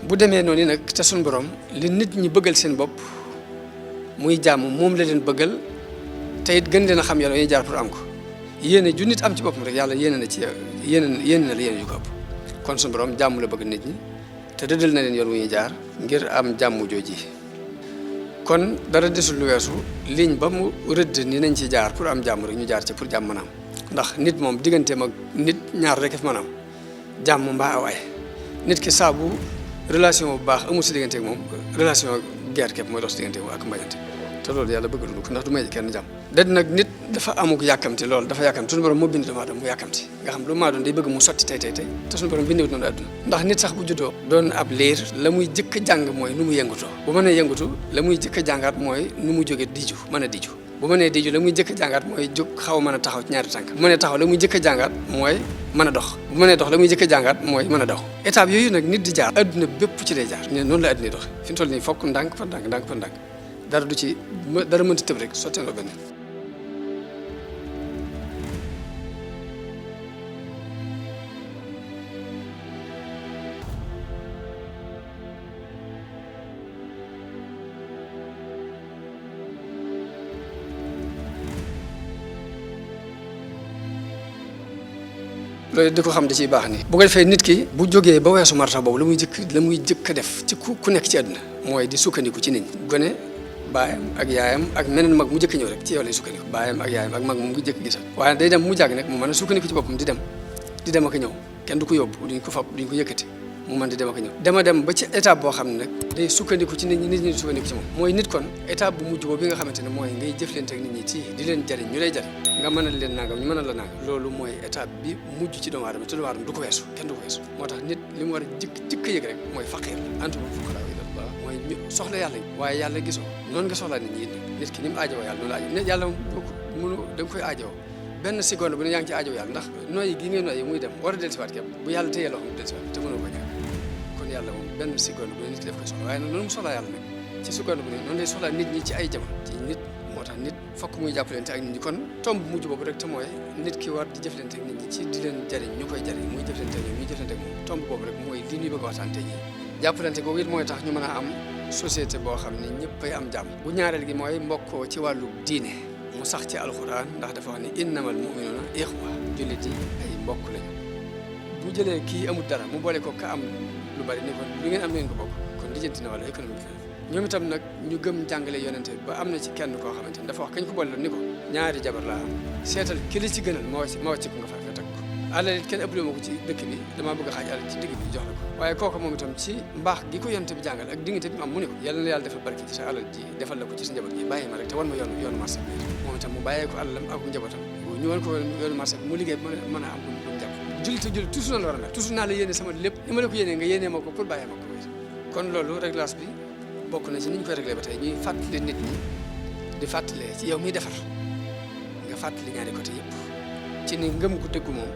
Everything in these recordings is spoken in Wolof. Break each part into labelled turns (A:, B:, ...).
A: bu demee noonu nag te suñu borom li nit ñi bëggal seen bopp muy jàmm moom la leen bëggal te it gën leen a xam yoon yi jaar pour am ko yéene ju nit am ci boppam rek yàlla yéene na ci yéene na la yéene yu ko ëpp kon suñu borom jàmm la bëgg nit ñi te dëddal na leen yoon wu ñuy jaar ngir am jàmm jooji kon dara desul lu weesu ligne ba mu rëdd ni nañ ci jaar pour am jàmm rek ñu jaar ci pour jàmm mën a am ndax nit moom digganteem ak nit ñaar rek fi mën a am jàmm mbaa aw ay nit ki saabu relation bu baax amul si digganteeg moom relation guerre képp mooy dox si digganteeg moom ak mbañante te loolu yàlla bëgg lu ko ndax du may kenn jàmm déet nag nit dafa amuk yàkkamti loolu dafa yàkkamti suñu borom moo bind doomu aadama mu yàkkamti nga xam lu maa doon day bëgg mu sotti tey te suñu borom bindewut noonu àdduna ndax nit sax bu juddoo doon ab liir la muy jëkk a jàng mooy nu mu yëngutoo bu mënee yëngutu la muy jëkk a jàngaat mooy nu mu jóge diju mën a diju bu mënee diju la muy jëkk a jàngaat mooy jóg xaw a mën a taxaw ci ñaari tànk bu mënee taxaw la muy jëkk a jàngaat mooy mën a dox bu mënee dox la muy jëkk a jàngaat mooy mën a daw étape yooyu nag nit di jaar adduna bépp ci lay jaar noonu la adduna dox fi mu toll nii fokk ndànk par ndànk ndànk par ndànk dara du ci dara mënta tëb rek sotteeloo benn loolu di ko xam da ciy baax ni bu ko defee nit ki bu jógee ba weesu marta boobu la muy jëkk a def ci ku nekk ci àdduna mooy di sukkandiku ci nit ñi gone baayam ak yaayam ak meneen mag mu jëkk ñëw rek ci yow lay sukkandiku baayam ak yaayam ak mag mu ngi jëkk gisal waaye day dem mu jàgg nag mu mën a sukkandiku ci boppam di dem ak ñëw kenn du ko yóbbu duñ ko fab duñ ko yëkkati mu mën di dem ak ñëw dem ba ci étape boo xam ne nag day sukkandiku ci nit ñi di sukkandiku ci moom mooy nit kon étape bu mujj boobu bi nga xamante ne mooy ngay jëflante ak nit ñi ci di leen jariñ ñu lay jariñ nga mënal leen nangam ñu mënal la nangam loolu mooy étape bi mujj ci doomu aadama te doomu aadama du ko weesu kenn du ko weesu moo tax nit li mu war a jëkk a yëg rek mooy faqiir antum fuqaraa ilallah mooy soxla yàlla waaye yàlla gisoo noonu nga soxlaa nit ñi nit ki ni mu aajowoo yàlla noonu la aajo nit yàlla mënu da nga koy aajowoo benn seconde bu ne yaa ngi ci aajow yàlla ndax nooyi gi ngay nooyi muy dem war a dellusiwaat képp bu yàlla téyee loo xam ne dellusiwaat te mënoo ko ñàkk kon yàlla moom benn seconde bu ne nit ki daf koy soxla waaye nag noonu mu soxlaa yàlla nag ci seconde bu ne noonu lay soxlaa nit ñi ci ay jamono ci nit moo tax nit fokk muy jàppalante ak nit ñi kon tomb mujj boobu rek te mooy nit ki war di jëflante ak nit ñi ci di leen jariñ ñu koy jariñ muy jëflante ak ñoom ñuy jëflante ak moom tomb boobu rek mooy li ñuy bëgg a waxtaan tey jii jàppalante googu it mooy tax ñu mën a am société boo xam ne ñëppay am jàmm bu ñaareel gi mooy mbokkoo ci wàllu diine mu sax ci alxuraan ndax dafa wax ne innamal mu'minuuna ixwa jullit yi ay mbokk lañu bu jëlee kii amul dara mu boole ko ka am lu bari ni ko lu ngeen am ngeen ko bokk kon lijjanti na wala économie bi ñoom itam nag ñu gëm jàngale yonente bi ba am na ci kenn koo xamante ni dafa wax kañ ko boole ni ko ñaari jabar laa am seetal ki li ci gënal ma wàcc ko nga fa teg ko alal it kenn ëppale ma ko ci dëkk bi damaa bëgg a xaaj alal ci digg bi jox la ko waaye kooku moom itam ci mbaax gi ko yonente bi jàngal ak dignité bi mu am mu ne ko yàlla na yàlla defal barke ci sa alal ji defal la ko ci sa njaboot gi bàyyi ma rek te wan ma yoonu marché bi moom itam mu bàyyee ko alalam ak njabootam ñu wan ko yoonu marché bi mu liggéey mën a am lu mu jàpp jullit toujours noonu la war a mel toujours naa la yéene sama lépp ni ma la ko yéenee nga yéenee ma ko pour bàyyee ma ko kon loolu réglage bi bokk na ci ni ñu koy réglé ba tey ñuy fàttali nit ñi di fàttalee ci yow miy defar nga fàttali ñaari côté yëpp ci ni ngëm gu dëggu moom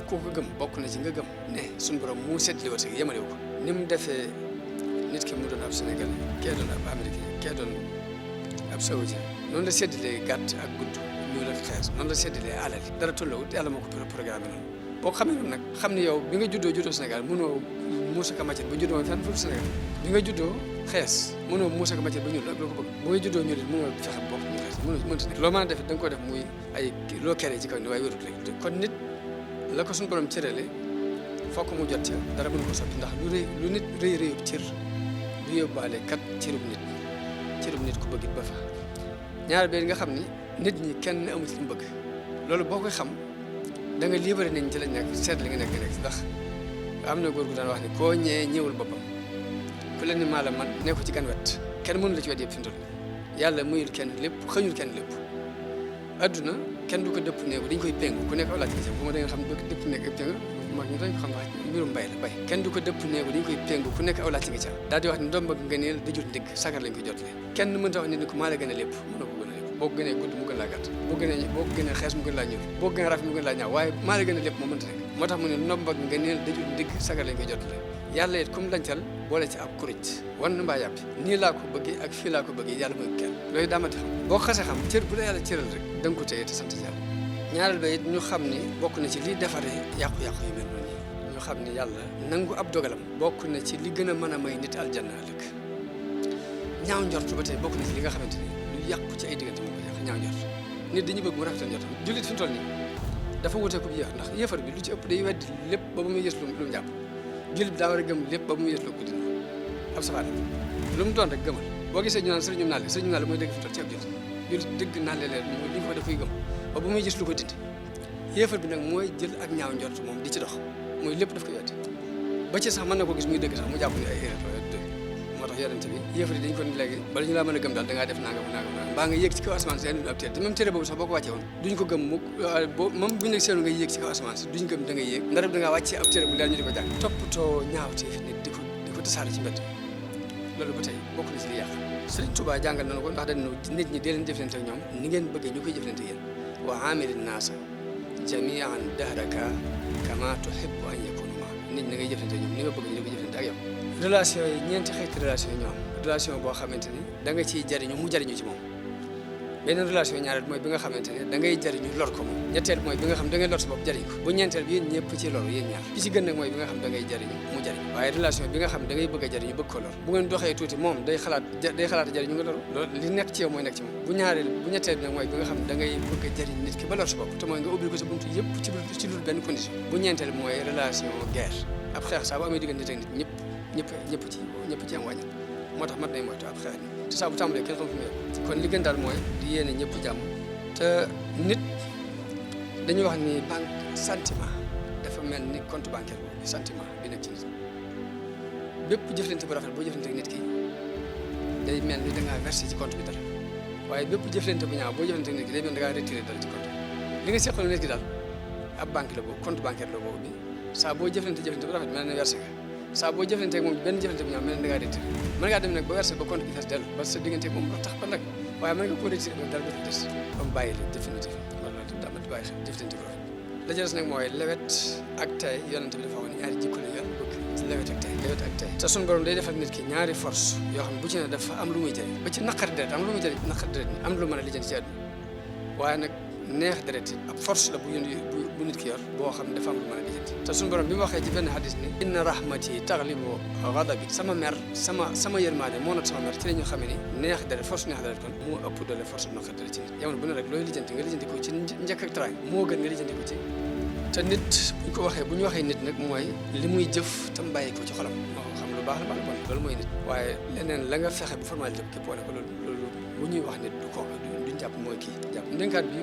A: koo ko gëm bokk na ci nga gëm ne suñu borom mu seetli wërsëg yemalewu ko ni mu defee nit ki mu doon ab Sénégalais kee doon ab Américain kee doon ab Saoudien noonu la séddalee gàtt ak gudd ñu la xees noonu la séddalee alal dara tollawut yàlla moo ko programme noonu boo ko xamee noonu nag xam ne yow bi nga juddoo Sénégal mënoo muusa ka matière ba juddoo fenn foofu Sénégal bi nga juddoo xees mënoo muusa ka matière ba ñuul ak loo ko bëgg bu nga juddoo ñuul it mënoo fexe bopp ñu xees mënta nekk loo mën a def da nga ko def muy ay loo keree ci kaw ni waaye wérut rek kon nit la ko suñu borom cërale fokk mu jot ca dara mënu ko soppi ndax lu nit rëyub cër du yóbbaale kat cërub nit ku bëgg it ba fa ñaar bi nga xam ni nit ñi kenn amu ci li mu bëgg loolu boo koy xam da nga libéré nit ñi ci lañ nekk seet li nga nekk ndax am na góor gu daan wax ni koo ñëwee ñëwul boppam ku leen ni maa la man ne ko ci gan wet kenn mënu la ci wet yëpp fi mu toll yàlla muyul kenn lépp xëñul kenn lépp adduna kenn du ko dëpp neeku dañ koy péngu ku nekk aw laaj bu ma da nga xam bëgg dëpp nekk péngu mag ñu dañ ko xam wax mbirum mbay la bay kenn du ko dëpp neeku dañ koy péngu ku nekk aw laaj nga ca daal di wax ni ndomb ak ngëneel dajul ndigg sagar lañ koy jotale kenn mënta wax nit ni ko maa la gën a lépp mënoo ko gën a lépp boo ko gënee gudd mu gën laa gàtt boo ko gënee xees mu gën laa ñuul boo ko gënee rafet mu gën laa ñaaw waaye maa la gën a lépp moo mënta nekk moo tax mu ne ndomb ak ngëneel dajul ndigg sagar lañ koy jotale yàlla it comme lancal boole ci ab kuréj wan na mbaa yàppi nii laa ko bëggee ak fii laa ko bëggee yàlla mooy kenn loolu daamati xam boo xasee xam cër bu la yàlla cëral rek da nga ko téye te sant yàlla ñaareel ba it ñu xam ni bokk na ci liy defaree yàqu-yàqu yu mel noonu ñu xam ne yàlla nangu ab dogalam bokk na ci li gën a mën a may nit aljanna ëllëg ñaaw njort ba tey bokk na ci li nga xamante ni lu yàqu ci ay diggante moo ko yàq ñaaw njort nit dañu bëgg mu rafetal njortam jullit fi mu toll nii dafa wutee ko bu yéex ndax yéefar bi lu ci ëpp day weddi lépp ba muy yës lu mu jàpp jullit bi daa war a gëm lépp ba muy yës lu ko dina ab safaan lu mu doon rek gëmal boo gisee ñu naan sëriñum naale mooy dëgg fi toll ci ab jullit dëgg naale leen mooy li ñu ko def koy gëm ba bu muy gis lu ko dindi yéefar bi nag mooy jël ak ñaaw njort moom di ci dox mooy lépp daf koy weddi ba ci sax mën na ko gis muy dëgg sax mu jàpp ni ay erreur dëgg moo tax yonent bi yéefar yi dañ ko ni léegi bala ñu laa mën a gëm daal da ngaa def nangam mbaa nga yéeg ci kaw asamaan si indi ab téere te même téere boobu sax boo ko wàccee woon duñ ko gëm mukk même buñu la seenu nga yéeg ci kaw asamaan si duñ gëm da ngay yéeg ndarab da ngaa wàccee ab téere bu leer ñu di ko jàng toppatoo ñaawte nit di ko tasaare ci mbedd loolu ba tey bokk na ci li yàq Sëriñ Tuubaa jàngal nañu ko ndax dañ nit ñi dee leen jëflante ak ñoom ni ngeen bëggee ñu koy jëflante yéen wa aamilin naasa jamian dahraka kama tuhibbu an yakunu ma nit ñi ngay jëflante ñoom ni nga bëgg ñu di ko jëflante ak yow relation yi ñeenti xeeti relation yi ñoo am relation boo xamante ni da nga ciy jariñu mu jariñu ci moom beneen relation ñaareel mooy bi nga xamante ne da ngay jariñu lor ko moom ñetteel mooy bi nga xam da ngay lor sa bopp jariñ ko bu ñeenteel bi yéen ñëpp ci lor yéen ñaar bi ci gën nag mooy bi nga xam da ngay jariñu mu jariñ waaye relation bi nga xam da ngay bëgg a jariñu bëgg ko lor bu ngeen doxee tuuti moom day xalaat jariñu nga loru loolu li nekk ci yow mooy nekk ci moom bu ñetteel bi nag mooy bi nga xam da ngay bëgg a jariñ nit ki ba lor sa bopp te mooy nga ubbil ko sa buntu yëpp ci lu benn condition bu ñeenteel mooy relation guerre ab xeex saa bu amee diggante nit ak nit ñëpp ci am wàññi moo tax mat nañ moytu ab xeex te saa bu tàmbalee kenn xam fu mu yem kon li gën daal mooy di yéene ñëpp jàmm te nit dañuy wax ni banque sentiment dafa mel ni compte bancaire boobu sentiment bi nekk ci nit bépp jëflante bu rafet boo jëflante ak nit ki day mel ni da ngaa versé ci compte bi dara waaye bépp jëflante bu ñaaw boo jëflante ak nit ki day mel ni da ngaa retiré dara ci compte li nga seqal nit ki daal ab banque la boobu compte bancaire la boobu bi saa boo jëflante bu rafet mel na versé nga saa boo jëflante ak moom benn jëflante bu ñaaw mel na da ngaa retiré mën ngaa dem nag ba versé ba compte bi fees dellu ba sa diggante moom ba tax ba nag waaye mën nga ko retiré ba dara dafa des ba mu bàyyi la définitif loolu daa mat bàyyi xel jëflante bu rafet la ca des nag mooy lewet ak tey yonent bi dafa wax ne ñaari jikko la yoon bëgg ci lewet ak tey te suñu borom day defal nit ki ñaari force yoo xam ne bu ci ne dafa am lu muy jëriñ ba ci naqari deret am lu muy jëriñ naqari deret ni am lu mën a lijjanti ci àdduna waaye nag neex deret yi ab force la bu nit ki yor boo xam ne dafa am lu mën a lijjanti te suñu borom bi mu waxee ci benn hadis ni inna rahmati taglibu ghadabi sama mer sama yërmaande moo not sama mer ci la ñu xamee ni neex deret force neex deret kon moo ëpp doole force bu naqari deret ci nit jamono bu ne rek looy lijjanti nga lijjanti ko ci njëkk ak teraanga moo gën nga lijjanti ko ci te nit bu ñu waxee nit nag mooy li muy jëf tam bàyyi ko ci xolam moo xam lu baax la baax bon loolu mooy nit waaye leneen la nga fexe bu formalité képp wane ko loolu bu ñuy wax nit du ko duñ jàpp mooy kii jàpp ndénkaat bi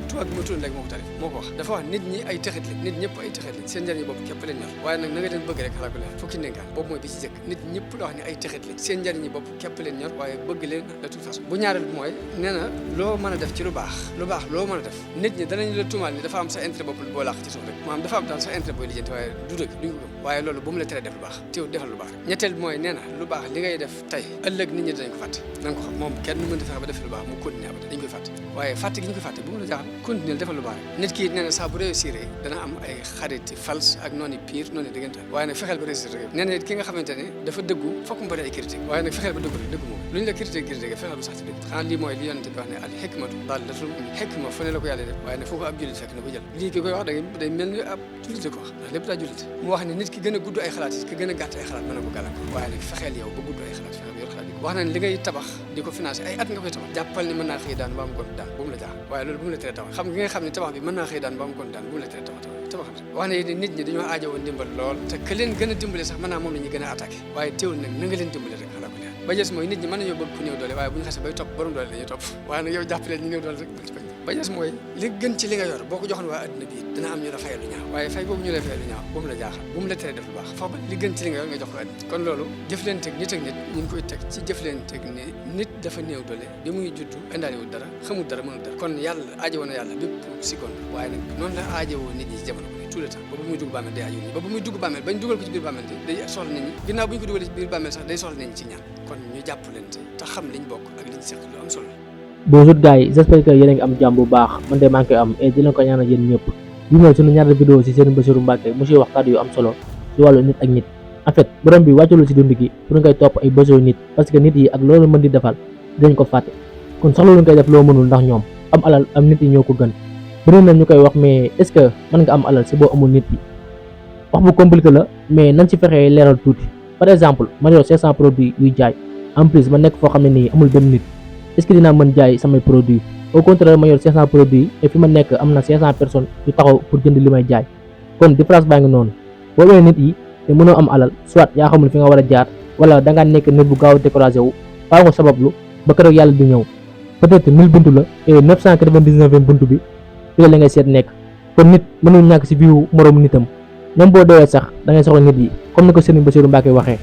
A: tubaab bi ma tudd léegi moo ko tarif moo ko wax dafa wax nit ñi ay texit lañ nit ñëpp ay texit lañ seen njëriñ bopp képp leen ñor waaye nag na nga leen bëgg rek xalaat ko leen fukki ndénkaan boobu mooy bi ci jëkk nit ñëpp la wax ne ay texit lañ seen njëriñ bopp képp leen ñor waaye bëgg leen de toute façon bu ñaareel bi mooy nee na loo mën a def ci lu baax loo mën a def nit ñi danañ la tuumaal ni dafa am sa intérêt bopp boo làq ci suuf rek maanaam dafa am daal sa intérêt booy lijjanti waaye du dëgg duñ ko gëm waaye loolu bu mu la teree def lu baax teew defal lu baax ñetteel bi mooy nee na lu baax li ngay def tey ëllëg nit ñi danañ ko fàtte na nga ko xam moom kenn mën fexe ba def lu baax mu continuer abada dañ koy fàtte waaye fàtte gi ñu koy fàtte bu mu la jaaxal continuer defal lu baax nit ki nee na saa bu réussir dana am ay xariti fals ak noonu pire noonu diggante waaye nag fexeel ba réussir rek nee na ki nga xamante ne dafa dëggu fokk mu bëri ay critique waaye nag fexeel ba dëggu rek dëggu moom lu ñu la critique fexeel ba sax ci dëgg xanaa lii mooy li yonente bi wax ne al hikmatu daalatul mu'min xikma fu ne la ko yàlla def waaye nag foo ko ab jullit fekk na ko jël lii ki koy wax day mel ni ab jullit ko wax ndax lépp daa jullit mu wax ne nit ki gën a gudd ay xalaat yi ki gën a gàtt ay xalaat mën na ko gàllankoor waaye nag fexeel yow ba gudd ay xalaat fexeel yor xalaat yi wax na ne li ngay tabax di ko financé ay at nga koy tabax jàppal ni mën naa xëy daan ba mu gon daan bu mu la jaaxal waaye loolu bu mu la tere tabax xam nga xam ne tabax bi mën naa xëy daan ba mu gon daan bu mu la tere tabax wax ne nit ñi dañoo aajowoo ndimbal lool te que leen gën a dimbale sax mën naa moom la ñuy gën a attaqué waaye teewul nag na nga leen dimbale rek xalaat ko leer ba jës mooy nit ñi mën nañoo bëgg ku néew doole waaye bu ñu xasee bay topp borom doole lañuy topp waaye nag yow jàppaleen ñu néew doole rek bul ci bañ ba jës mooy li gën ci li nga yor boo ko joxoon waa adduna bi dina am ñu la fayal lu ñaaw waaye fay boobu ñu lay fayal lu ñaaw bu mu la jaaxal bu mu la teree def lu baax foofu li gën ci li nga yor nga jox ko adduna kon loolu jëflanteeg nit ak nit ñu ngi koy teg ci jëflanteeg ni nit dafa néew doole bi muy juddu indaaliwul dara xamul dara mënul dara kon yàlla aajowoo na yàlla bépp seconde waaye nag noonu la aajowoo nit ñi ci jamono tout le temps ba bu muy dugg bàmmeel day aju nii ba bu muy dugg bàmmeel bañ dugal ko ci biir bàmmeel day soxla nit ñi ginnaaw bu ñu ko dugalee ci biir bàmmeel sax day soxla nit ñi ci ñaan kon ñu jàpp leen te xam liñ bokk ak liñ seq lu am solo.
B: bonjour gars yi j'espère que yéen a ngi am jàmm bu baax man de maa ngi koy am et di leen ko ñaanal yéen ñëpp bi mooy sunu ñaari vidéo ci Serigne Bassirou Mbacké mu ciy wax kàddu yu am solo ci wàllu nit ak nit en fait borom bi wàccalu ci dund gi pour ngay topp ay besoin nit parce que nit yi ak loolu mën di defal dinañ ko fàtte kon sax loolu ngay def loo mënul ndax ñoom am alal am nit yi ñoo ko gën bëri na ñu koy wax mais est-ce que mën nga am alal si boo amul nit yi wax bu compliqué la mais nañ ci fexee leeral tuuti. par exemple ma yor 500 produits yuy jaay en plus ma nekk foo xam ne nii amul benn nit est-ce que dinaa mën jaay samay produits au contraire ma yor 500 produits et fi ma nekk am na 500 personnes yu taxaw pour jënd li may jaay kon différence baa ngi noonu boo amee nit yi te mënoo am alal soit yaa xamul fi nga war a jaar wala da ngaa nekk nit bu gaaw a découragé wu faaw nga sabablu ba keroog yàlla di ñëw peut-être 1000 buntu la et 999 buntu bi fi la ngay seet nekk kon nit mënul ñàkk ci biiru moroomu nitam même boo deewee sax da ngay soxla nit yi comme ni ko Serigne Bassirou Mbacké waxee